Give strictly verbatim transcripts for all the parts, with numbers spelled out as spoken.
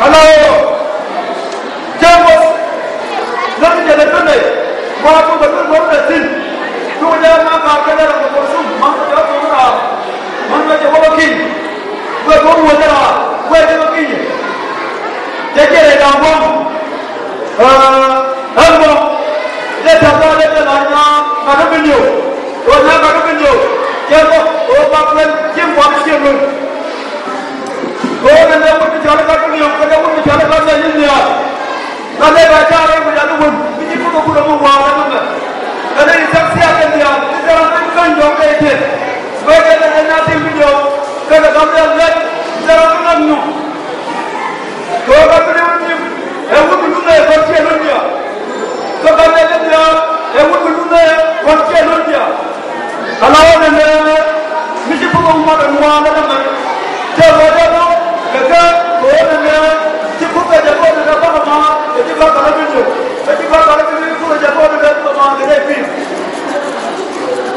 Hello. Jɛn Kuɔth. Lät mi jɛ lät mi nɛy. Ŋuan tuk kɛ lät mi nɛy thi̱n. Tuk jɛ ma kaar kɛ lät mi Kuɔth thum. Man kɛ jɔk tuk raar. Man kɛ jɛ wä ki̱ny. Wee kɛ wä wä jɛ raar. Wee jɛ wä ki̱ny. Jɛ jɛ rɛy da̱ŋ buɔ̱m. Ɛn bä dee tɛ̈th bä dee tɛ̈th a nyaa ŋa̱t kä bi li̱w. Ɣöö nyaa ŋa̱t kä bi li̱w. Cɛ bä ɣöö ba kuɛn cieŋ kuan cieŋ lun. Ɣöö nɛ nɛ wut mi cɔal i̱ ŋa̱t kä bi li̱w kɛnɛ wut mi cɔal i̱ ŋa̱t nɛ ni nhiaar. Ŋa̱t nɛ bɛ caar i̱ wi̱c a ni wun mi ci kuth ɛ kun ɛ mi wa̱a̱ kɛ ni mɛ. Kɛnɛ i̱ thɛk thiaak kɛ nhiaar i̱ thɛk ram mi käny jɔ̱ɔ̱k kɛ i̱ tiet. Wee kɛnɛ nɛ nyaa tim bi li̱w kɛnɛ kam nɛ lɛt i̱ thɛk ram mi ŋa̱t nyuŋ. Kɛ ɣöö ka bi ni wut nyim ɛ wut bi luŋ ɛ kɔn ciɛ luŋ diaal. Kɛ ka nɛ ni diaal ɛ wut bi luŋ ɛ kɔn ciɛ luŋ diaal. Ala ɣöö nɛnɛ mi ci pukɛ ŋuɔt ɛn ŋuan ɛn ɛmɛ. Cɛ luɔc ɛn ɣöö kɛ kɛ kɛ ɣöö nɛnɛ ci pukɛ jɛ kɛ ɣöö nɛnɛ bäkɛ ma kɛ ci bäkɛ rɔ bi li̱w kɛ ci bäkɛ rɔ bi li̱w pukɛ jɛ kɛ ɣöö nɛnɛ bäkɛ ma kɛ rɛy pi̱i̱.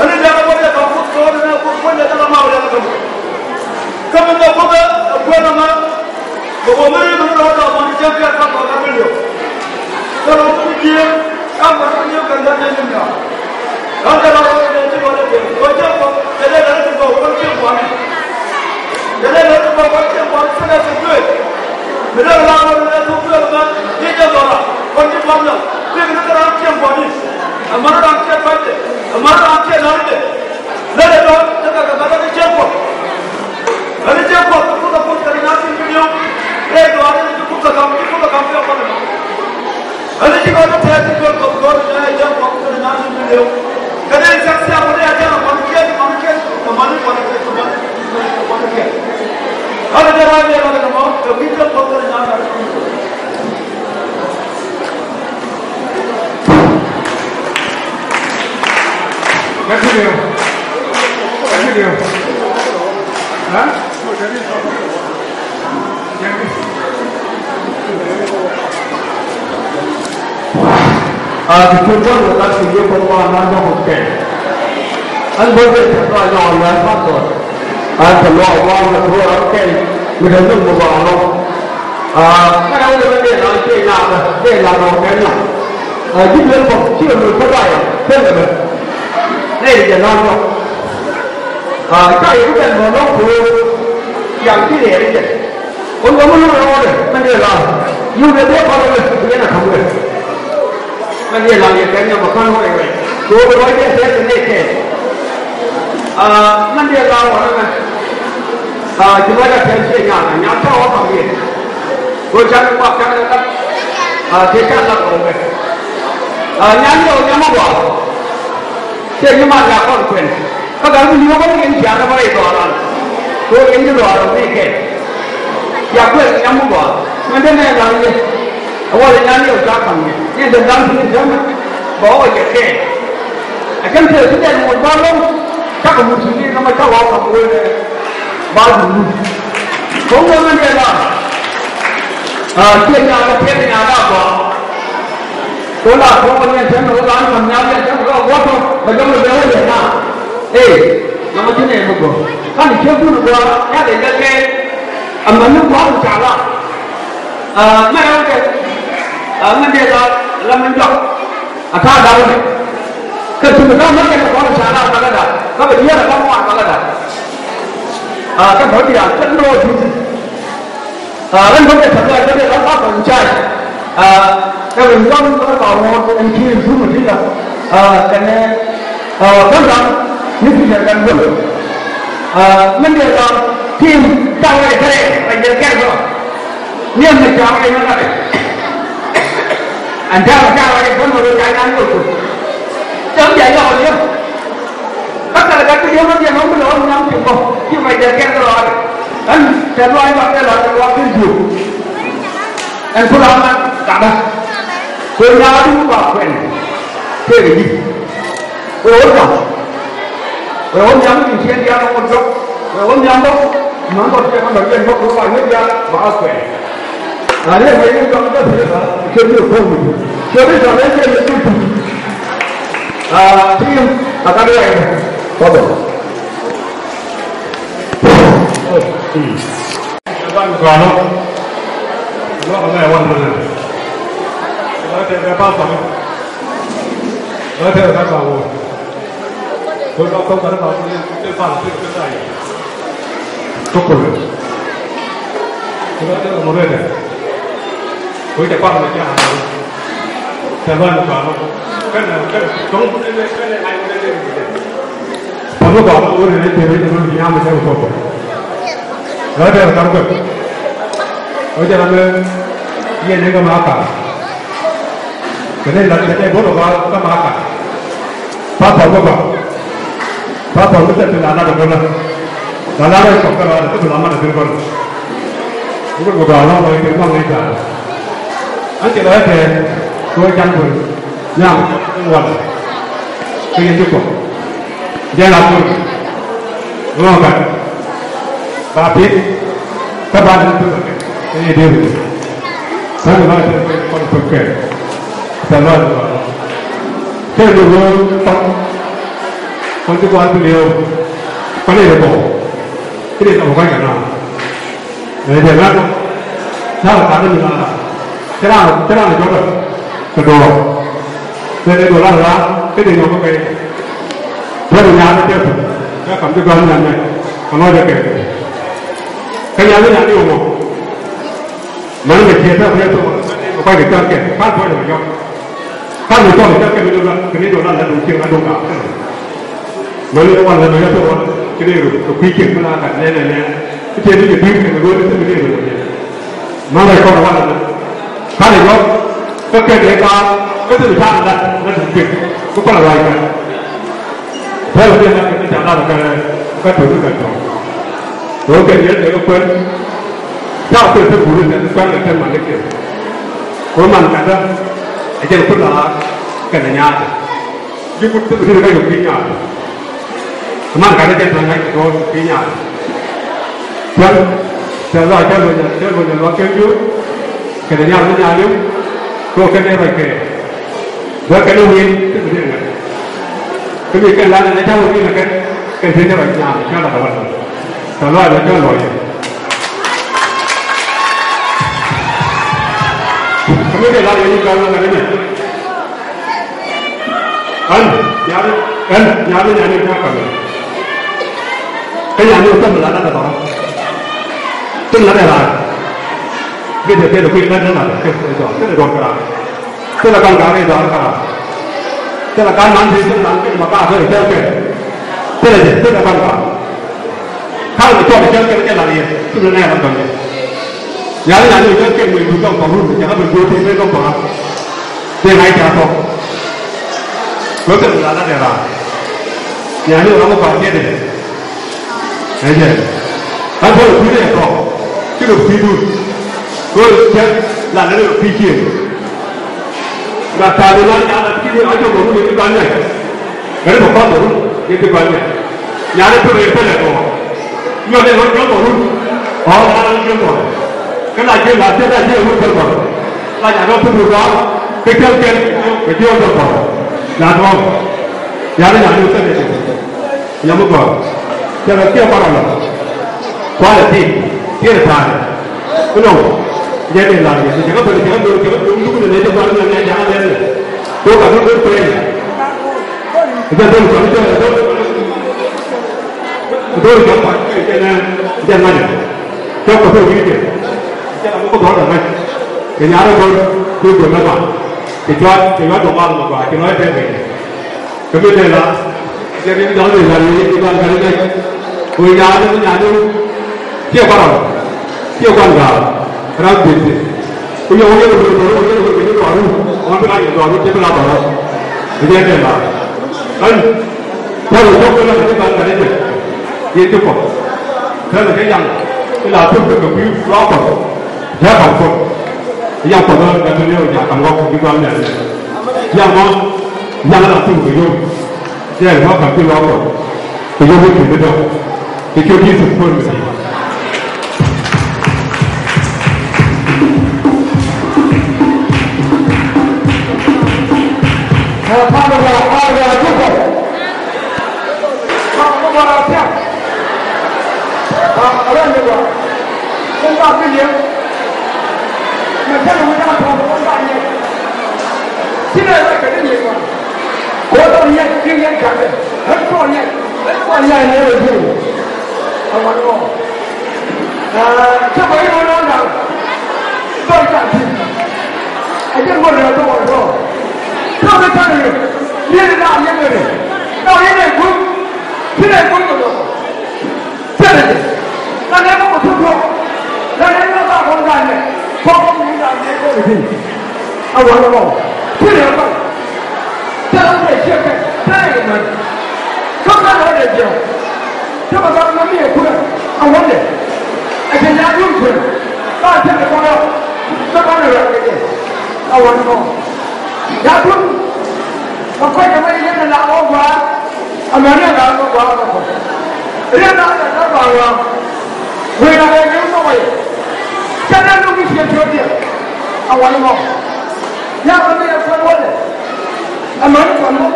Ɛn ni diaal ɛ wä jɛ kɛ puk kɛ ɣöö nɛnɛ puk puɔ̱ny jɛ kɛ la ma kɛ rɛy kɛ muk. Kä mi nhɔk bä ɛ kuɛn ɛmɛ. Kɛ ɣöö mi ri mi rɔɔdɛ ɛ mɔni cäŋ kɛn ka kɔn ɛ mi li̱w. Kä rɔ mi jiëëŋ ka mɔni mi li̱w kɛn kä jɛ ni nhiam. Kä jɛ la rɔ kɛ jɛ ti kɔn ɛ jɛ kɛ jɛ kɔn kɛ jɛ lɛ ti kɔn kɔn cieŋ kɔn ni. Kɛ jɛ lɛ ti kɔn kɔn cieŋ kɔn ni cieŋ kɛ ti duee. Mi dee la rɔ ni lɛ thuk duee mɛ ni jɛ dhɔra kɔn ci kɔn nhiam. Ti kɛ ni kɛ ran cieŋ kɔn ni. Ɛ mɔni ran cieŋ kɔn jɛ ɛ mɔni ran cieŋ ran jɛ. Lät ɛ tɔ̱ tekɛ kɛ ŋa̱th ɛ ni cieŋ Kuɔth. Ɛ ni cieŋ Kuɔth ti Kuoth ɛ Kuoth kɛ ni nya̱a̱ tin bi li̱w. Rɛy duaar ni ci Kuoth ɛ ka̱m ci Kuoth ɛ ka̱m kɛ Kuɔth ɛmɔ. Ɛ ni ci ŋa̱th ɛ tɛɛth ti duel Kuɔth go̱o̱r ni nya̱a̱ cieŋ Kuɔth kɛ ni nya̱a̱ tin bi li̱w. Kɛ ni cak thiaak kɛ ni a cak ɛ mɔni kiɛn mɔni kiɛn kɛ mɔni kɔn kɛ kɛ mɔni kɔn kɛ. Ɛ ni jɛ ruac ni ɛ mɔni kɛ mɔ kɛ wi̱i̱ cieŋ Kuɔth kɛ ni nya̱a̱ tin bi li̱w. Continue. Continue. Huh? A ti cuc bä ni lat kɛ yio̱w bä ŋuan na nyɔk kɛ. An bä dee tɛth a nyɔk a lɛr path gɔt. An tɛ luɔk a ŋuan kɛ tuɔɔk rɔ̱ kɛl mi dee nhök mi gɔaa lɔk. Aa, ŋäc a wä lɛ bä dee laŋ tëë naath bä dee laŋ rɔɔk kɛ nyɔk. Aa, ji̱ duel kɔk ci kɛ loc kä dayɛ thilɛ bä. Nɛy ti jɛ laŋ nyɔk. Aa, ca yɛ ku bɛn bä lɔŋ ko̱o̱r yaŋ ti rɛɛr i̱ jɛ. Kun bä mi lo̱k rɔɔdɛ mɛn dee laŋ. Yio̱w dee dee kɔn rɔ lɛ bi yɛn a ka̱m wee. Mɛn yɛ laŋ yɛ kɛ nyɔm a ka̱n wä yɛ wɛ. Kɛ ɣöö bi ruac yɛ tɛth kɛ nɛy kɛɛl. Aa, mɛn yɛ laŋ wä nɛ mɛ. Aa, ji̱ ruac a tɛth ciɛ nyaal a nyaal ca wä ka̱m yɛ. Kɛ ɣöö ca ni kuak ca ni lat. Aa, tëë ca lat wä mɛ. Aa, nyaal yɛ wä nyam a gɔaa. Ciɛ nyi mal ya kɔn kuɛn. Kä gat mi li̱w kä mi in ciaŋ kä bä rɛy dhɔaaran. Kɛ ɣöö in ji̱ dhɔaaran ni kɛn. Ya kuɛn nyam mi gɔaa. Min te nɛn ram yɛ. A wal in nyan yɛ ca ka̱m yɛ in te ram ti ni jɛmɛ. Bɛ wä jɛ kɛn. A cäŋ tëë ti dɛn ŋuɔ̱t ba lo̱ŋ. Cakɔ mut ti ni kä ma ca wä ka̱m wee nɛ. Ba duŋdu. Ko̱ŋ wä min dee ram. A ciɛ nyaal a piɛth nyaal a gɔaa. Ko la ko ko nyɛ tɛm ko la ni nyɛ tɛm ko ko to ba jɔm le bɛ wä yɛ na. Ee, na ma ti ne mo go. Kan ni ke bu ni go ya de le ke. Amma ni ko an ta la. A ma ya de. A ma de la la ma jɔ. A ta da wani. Ka tu ka ma ke ko ta la ba la da. Ka ba yɛ la ba mo ba la da. A ka ba ti ya ka no ti. Aa, ɣän bä kɛ tɛ̈th lɔaac bä dee ɣän ba kɔn caac. Aa, kɛ ɣän yɔm bä kɔn ŋuɔ̱t ɛn ki̱i̱r in thum ɛ di̱t ɣä. Aa, kɛnɛ, aa, bä ram ni ti jɛ kɛn bä. Aa, min dee ram tim ta̱a̱ wä jɛ kärɛ kɛ jɛ kɛn bä. Ni ɛn mi ta̱a̱ wä jɛ mi latɛ. Ɛn ta̱a̱ wä ta̱a̱ wä jɛ bä mi rɔ ta̱a̱ nyan wä kut. Cɛ mi jɛ yɔk ɛ li̱em. Kä thilɛ gat kä yio̱w ni diɛn ɣän bi lɛ ɣän nhiam ti bä ti mɛ jɛ kɛn kɛ lɔaadɛ. Ɣän tɛ luaac ba kɛ lɔaadɛ luaak ken jiök. Ɛn ku la mat gatdä. Kɛ nyaat ti wut ba kuɛn tëëkɛ ji̱. Kɛ ɣän gam. Kɛ ɣän nhiam ti ciɛn diaal ɣän jɔk. Kɛ ɣän nhiam bä. Män bä tiɛk ɣän bä yɛn bä kɛ ɣän ba yet diaal ba ɣä kuɛn. Aa, ni ɛmɛ ni jɔk dee pek ɛ kɛ ni ɛ ko̱o̱m. Kɛ ni jɔk dee pek ɛ kɛ ni. Aa, tim a ka dee ɛ kɔbɛ. Ɛ ban gɔlɔ. Pɔn mi gɔaa mi wä nɛn ɛ tëë wec ni wä ni nyam ɛ tëë wec pɔn. Lɔ tëë wec kam kɛ. Wec jɛ ram ɛ yɛn ni kä ma ka̱a̱k. Kɛ ni lat kɛ ni bo̱n ɔ gɔaa kä ma ka̱a̱k. Pa pɔn mi gɔaa. Pa pɔn mi tɛth ti la lat ɔ gɔaa. La lat ɔ kɔk kä la lat ɔ kä bi la mat ɔ gɔaa. Mi gɔaa lɔ lɔ i̱ kɛ gɔaa ŋäc ta̱a̱. An cɛ lɔ ɛ tɛɛ kɛ wä can bul. Nyam in wal. Kä yɛn ti kɔk. Jɛn a kur. Ŋɔɔkä. Ba pit. Kä ba ni pit. Kä yɛ dee bi. Kä ni ba ti kɔn pit kɛ. Tɛ lɔc ni ba. Kɛ ni wä kɔn. Kɔn ti kɔn ti liɛw. Kɔn ni yɛ bɔ. Ki ni kɛ bɔ kɔn kɛ na. Ɛ jɛ ŋa̱t. Ca kɛ ka̱n ni ŋa̱t. Cɛ ran, cɛ ran jɔkɛ kɛ dɔɔr. Cɛ ni dɔɔr ran ran kä dee nyɔk kä kɛ. Cɛ ni nyaat ni cɛ pɛ. Cɛ kam ti gɔ̱a̱n nyaat nyaat. Kɛ lɔc jɛ kɛ. Kä nyaat ni nyaat ni wä mɔ. Mani mɛ ciɛ pɛ kɛ tɔ. Kɛ kɔc kɛ cɔl kɛ. Ka̱n tuɔc mɛ jɔk. Ka̱n mɛ cɔl kɛ cɔl kɛ mi dɔɔr ran. Kɛ ni dɔɔr ran la duŋ cieŋ la duŋ ka̱n. Mani wal lɛ mɛ yɛ tɔr wal kɛ dee rɔ kɛ kui̱ ciek mi la gat nɛnɛ nɛn. I̱ tëë ni jɛ dui̱r kɛ rɔ ni thim ni dee rɔ ni. Mani rɔ kɔn wal lɛ mɛ. Ka lɛ yɔk kä kɛ dee ka kä thim ca gat gat ni kui̱ kä pal ruac kɛ. Pɛl kɛ gat kɛ ca gat kɛ kä to̱r ni gat tɔ̱. Rɔ kɛ yɛn dee kɛ kuɛn. Ca kuɛn thim buri nɛ kuɛn kɛ thim man ni kɛ. Kɛ man gat ɛ jɛn kui̱ la kɛ nɛ nyaat. Ji̱ kut thim ti kä yök pi̱i̱ nyaal. Kɛ man gat ɛ jɛn tɔ̱ ŋa̱c kɛ tɔ̱ pi̱i̱ nyaal. Cual tɛth lɔaac cä luɔ̱c cä luɔ̱c luɔ̱c kɛn jiök. Kɛnɛ nyaal mi nyaal yum. Kɛ ɣöö kɛn ɛ ruac kɛ. Bɛ kɛn ɛ wi̱i̱ thim ti ŋa̱c. Kä mi kɛn lan ɛ cä wä wi̱i̱ nɛ kɛn kɛn ti cä ruac nyaal cä lat ɛ wal. Tɛth lɔaac luɔ̱c cä luɔ̱c. Kä mi kɛn lan ɛ ni cä wä lat ɛ mɛ. Ɣän nyal, ɣän nyal ni nyal ni ca ka̱m. Kä nyal ni thil mi la na dee thɔrɔ. Thil la dee raar. Bi dee thil kui̱ ɣän ni la dee thil dee thɔrɔ, thil dee dɔɔr kɛ raar. Thil la ka̱m ka̱m ni dɔɔr kɛ raar. Thil la ka̱m man thil thil la thil ma ka̱m thil thil kɛ. Thil la thil la ka̱m ka̱m. Ka̱m ni cɔl thil kɛ thil la ni thil la nɛ la ka̱m ni. Nyal ni nyal ni thil kɛ mi du ka̱m ka̱m run ni ca ka̱m mi du thil ka̱m ka̱m. Tëë ŋa̱c ca tɔ̱. Wek kɛ la la dee raar. Nia ni ram mi kɔaar tiɛt dee. Ɛ jɛ. An tɔ̱ kui̱ dee tɔ̱. Ci kɛ kui̱ dun. Kɛ cɛ la lɛ dee kui̱ cieŋ. Gat ta̱a̱ ni la ca la kui̱ dee a jɔk bɛ run yɛ ti gɔaa nɛ. Gat dee bɛ kɔn bɛ run yɛ ti gɔaa nɛ. Nia ni pek yɛ pɛlɛ tɔ̱. Nyuɔth in ɣöö jiöl kɔ run. Ɣɔ̱ɔ̱ŋ ɣɔ̱ɔ̱ŋ jiöl kɔ. Kä la jiöl la jiöl la jiöl ɣöö jiöl kɔ. La nyan ɣöö put ɣöö ɣɔ̱ɔ̱ŋ. Kä jiöl kɛl kɛ jiöl jiöl kɔ. La duɔ̱ɔ̱ŋ. Yal i̱ nyan ɣöö thil i̱ thil. Yam i̱ gɔ̱a̱r. Cɛ la kiɛ kɔn rɔ lɔ. Kualɛ ti. Kiɛ ta̱a̱. Inɔ. Jɛ ni la yɛ. Jɛ kä bɛl jɛ kä bɛl jɛ kä bɛl luk ni nɛ jɛ kualɛ ni nɛ jɛ kä bɛl. Ko ka ni bɛl kuɛl. Jɛ bɛl kualɛ jɛ bɛl. Do̱r jɔk pa kɛ jɛn ɛ jɛn ŋa̱cä. Cɛ kɔ thok wi̱i̱ kɛ. Cɛ la mɔ kɔ thok ŋa̱c. Kɛ nyaarɛ go̱r do̱r jɔk mɛ ba. Kɛ cɔal kɛ yuat jɔk mal mɔ ba kɛ lɔc tɛk kɛ. Kɛ mi lɛ la. Cɛ ri jɔk ni la ni ni ba ŋa̱c ŋa̱c. Kɛ nyaarɛ ni nyaarɛ. Ciɛ kɔrɔ. Ciɛ kɔn ga̱a̱r. Ram bi̱i̱. Ku yɛ wä yɛ wä yɛ wä yɛ wä yɛ wä yɛ wä. Ɣɔn bi la yɛ dɔɔr wä tëë bi la bɔrɔ. Bi jɛ tɛɛ la. Ɣän. Kuɔl wä jɔk wä la kɛ ti ban kɛ ti jɛ. Yɛ ti kɔ. Kɛ lɛ kɛ yaŋ. Ila thuk kɛ kɛ kui̱ lɔɔk kɔ. Jɛ kɔn kɔ. Yaŋ kɔ dɔɔr kɛ ti lɛ wä ja̱ ka̱n wä kɔ bi gɔaa mɛ. Yaŋ mɔ. Yaŋ la thuk kɛ yom. Jɛ wä ka̱n kui̱ lɔɔk kɔ. Kɛ yom wä kui̱ bi dɔɔk. Kɛ ciöt Yecu Kuäär mi di̱i̱t. Ti nɛ la kɛ ni nyɛ kɔn. Kɔ tɔn yɛ ni yɛ kɛ kɛ. Hɛ kɔn yɛ. Hɛ kɔn yɛ ni yɛ ni. A wan kɔ. Aa, cɛ kɔ yɛ ni nɔ da. Tɔn ta ti. A jɛ ŋɔ ni tɔ kɔ tɔ. Tɔ ni ta ni. Ni ni da yɛ ni. Tɔ yɛ ni gu. Ti nɛ gu ni tɔ. Thilɛ jɛ. La nɛ kɔn kɛ thuk thok. La nɛ kɔn kɛ thuk thok. Kɔn kɛ thuk thok. A wanɛ mɔ. Thilɛ kɔn. Thilɛ kɔn kɛ ciɛ kɛ. Thilɛ kɛ mɛn. Kɔn kɛ lɔ dɛ jiɛ. Thilɛ kɔn kɛ mi kɛ kulɛ. A wanɛ. A jɛ nya dun kulɛ. Ba thilɛ kɔn kɛ. Thilɛ kɔn kɛ rɛ kɛ jɛ. A wanɛ mɔ. Nya dun. Kɔn kɔn kɛ mɛ yɛ kɛ la kɔn gua. Amäni ɛ ɣa̱r kɛ gua̱a̱r ɛ kɔn. Riɛn ɛ ɣa̱r ɛ ɣa̱r ɛ ɣa̱r. Wëë na ɣa̱r ɛ ɣa̱r ɛ ɣa̱r. Cɛ dee lo̱k i̱ ciɛ piɔ̱ɔ̱diɛn. A wal ɛ ɣa̱r. Ya̱ ɣa̱r ni ɛ kuɛn wälɛ. Amäni kuɛn wä.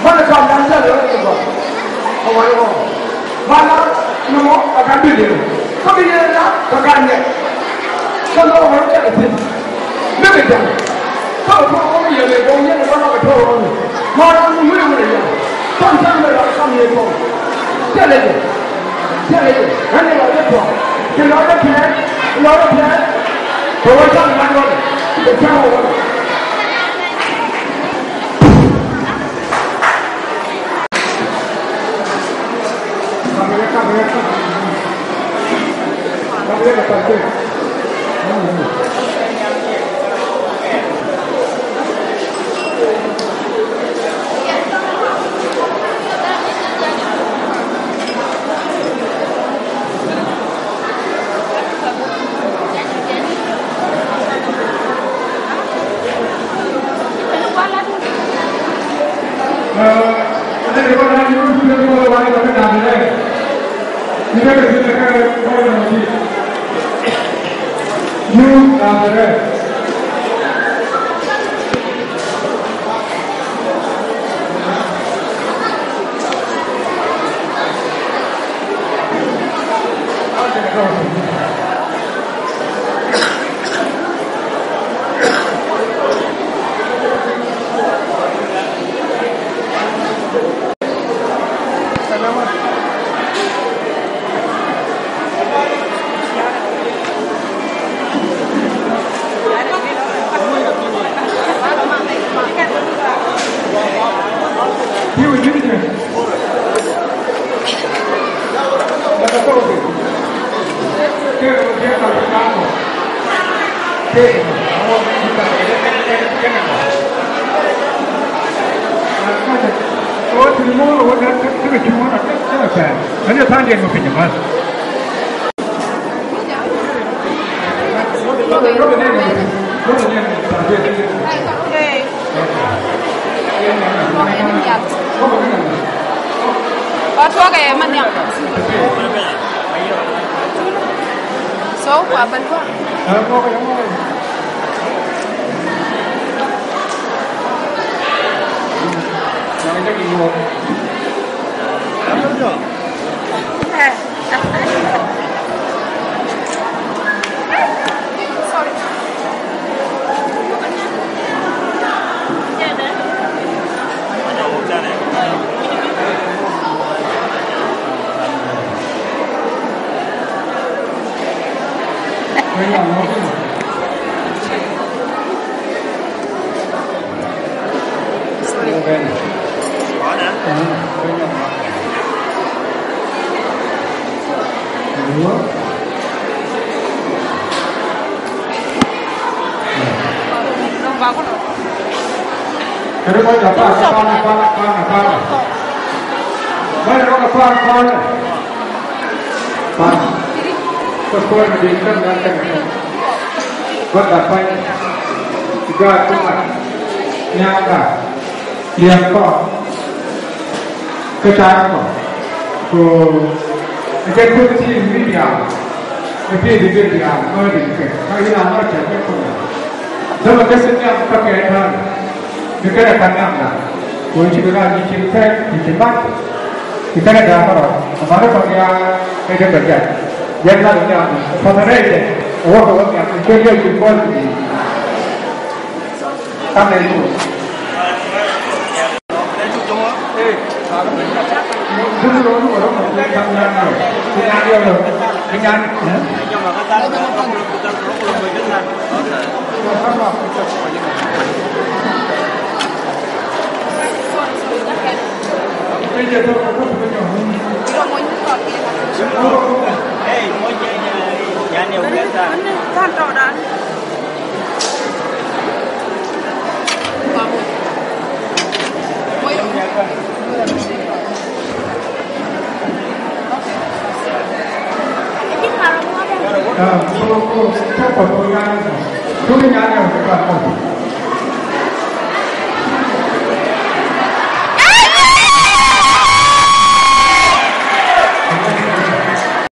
Banɛ kam dan cɛ lɛ ɣa̱r ɛ ɣa̱r. A wal ɛ ɣa̱r. Banɛ ni mɔ a kan bi li̱em. Kä bi yɛn la kä kan nɛ. Kä ni ɣa̱r ɛ cɛ lɛ thi̱n. Mɛmɛ ja̱ŋ. Kä ɣöö ɣöö yɛn ɛ gɔw yɛn ɛ gɔw ɛ tɔ̱ ɣöö. Mɔɔr ɣöö ŋui̱ ɣöö yɛn. Tɔ̱ŋ tɔ̱ŋ mɛ ɣöö kam yɛ gɔw. Thilɛ jɛ. Thilɛ jɛ. Ɣän ɛ lɔcdä tuɔɔk. Ci lɔcdä piɛth. Lɔcdä piɛth. Kɛ ɣöö cam ɛ mat ɣɔn. Kɛ cam ɛ ɣɔn. Ba tuɔkɛ mɛ nhiam. So, wa bɛn kua. Kɛnɛ kɔc a pa̱a̱r, pa̱a̱r, pa̱a̱r, pa̱a̱r, pa̱a̱r. Bä rɔ kɛ pa̱a̱r, pa̱a̱r. Pa̱a̱r. Kä kuäär mi dee kän ŋa̱n kɛn kɛn. Bä gat pa̱ny. Ti gaat ti mat. Nhiam gat. Liɛm kɔn. Kä ta̱a̱ kɔn. Ko ɛ jɛn kuäär ti mi diaal. Ɛ ti di gɛ diaal. Kä di kɛ. Kä in a ŋɔr cɛ kɛ kuäär. Dämɛ kä sin nhiam kä kɛ ta̱a̱. Bi kɛnɛ ka̱n nhiam da̱a̱n. Kɛ ɣöö ci bi raar ji̱ cin pɛn ti ci mat. Bi kɛnɛ da̱a̱n kärɔ̱. Ɛ mari kɔn ya̱a̱ ɛ dee bɛ jat. Yɛn lat nhiam. Ɛ pa̱th rɛy jɛ. Ɛ wä kɛ wä nhiam. Ɛ cɛ liɛw ci kuɔl ti. Ka̱n ɛ cu. Thank you.